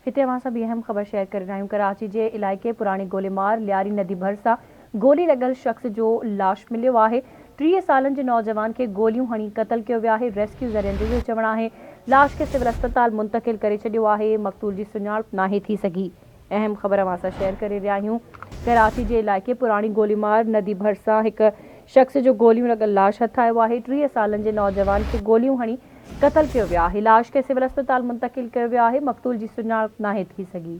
هتي اوهان سان ٻي اهم خبر شيئر ڪري رهيا آهيون ڪراچي جي علائقي پراڻي گوليمار لياري ندي ڀرسان گولي لڳل شخص جو لاش مليو آهي 30 سالن جي نوجوان کي گوليون هڻي قتل ڪيو ويو آهي ريسڪيو ذريعن جو اهو چوڻ آهي لاش کي سول اسپتال منتقل ڪري ڇڏيو آهي مقتول جي سڃاڻپ ناهي ٿي سگهي اهم خبر اوهان سان شيئر ڪري رهيا آهيون ڪراچي جي علائقي پراڻي گوليمار ندي ڀرسان هڪ شخص جو گوليون لڳل لاش هٿ آيو آهي 30 سالن جي نوجوان کي گوليون هڻي قتل ڪيو ويو آهي، لاش کي سول اسپتال منتقل ڪيو ويو آهي، مقتول جي سڃاڻپ ناهي ٿي سگهي.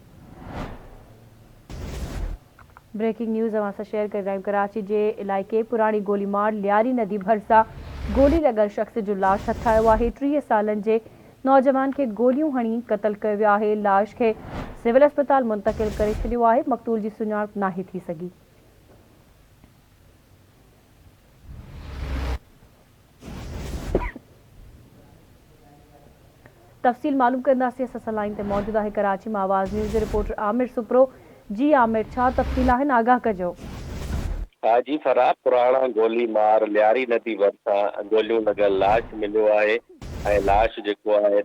بريڪنگ نيوز اوهان سان شيئر ڪري رهيا آهيون ڪراچي جي علائقي پراڻي گوليمار لياري ندي ڀرسان گولي لڳل شخص جو لاش هٿ آيو آهي، 30 سالن جي نوجوان کي گوليون هڻي قتل ڪيو ويو آهي، لاش کي سول اسپتال منتقل ڪري ڇڏيو آهي، مقتول جي سڃاڻپ ناهي ٿي سگهي. تفصيل معلوم ڪنداسين اسان سان لائين تي موجود آهي ڪراچي مان آواز نيوز جو رپورٽر عامر سپرو جي عامر ڇا تفصيل آهن آگاهه ڪجو. حاجي فرح پراڻا گولي مار لياري ندي ڀرسان گوليون لڳل لاش مليو آهي ۽ لاش جيڪو آهي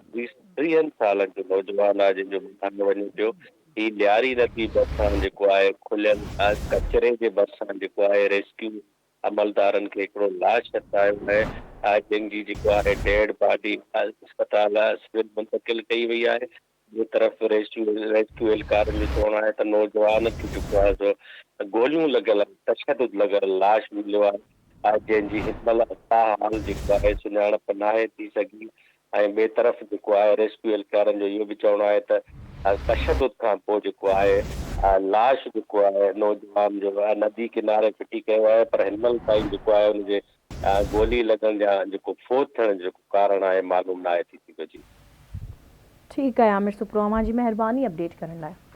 ٽيهن سالن جو نوجوان آهي جنهن جو ٻڌايو وڃي پيو هي لياري ندي ڀرسان جيڪو آهي کليل ڪچري جي ڀرسان جيڪو آهي ريسڪيو عملدارن کي هڪڙو لاش هٿ آيو آهي جنهن جي جيڪو آهي ڊيڊ باڊي اسپتال سول منتقل ڪئي وئي آهي. ٻئي طرف ريسڪيو اهلڪارن جو چوڻ آهي ته نوجوان کي جيڪو آهي سو گوليون لڳل ۽ تشدد لڳل لاش مليو آهي جنهن جي هن مهل تاحال جيڪو آهي سڃاڻپ ناهي ٿي سگهي ۽ ٻئي طرف جيڪو آهي ريسڪيو اهلڪارن جو اهو به چوڻ آهي ته تشدد کان پوء جيڪو آهي لاش جيڪو آهي نوجوان جو ندي ڪناري ڦٽي ڪيو آهي پر هن مهل تائين جيڪو آهي ان جي گولي لڳڻ جا جيڪو فوت ٿيڻ جو جيڪو ڪارڻ آهي معلوم ناهي ٿي سگهيو جي. ٺيڪ آهي عامر سپرو اوهان جي مهرباني اپڊيٽ ڪرڻ لاء.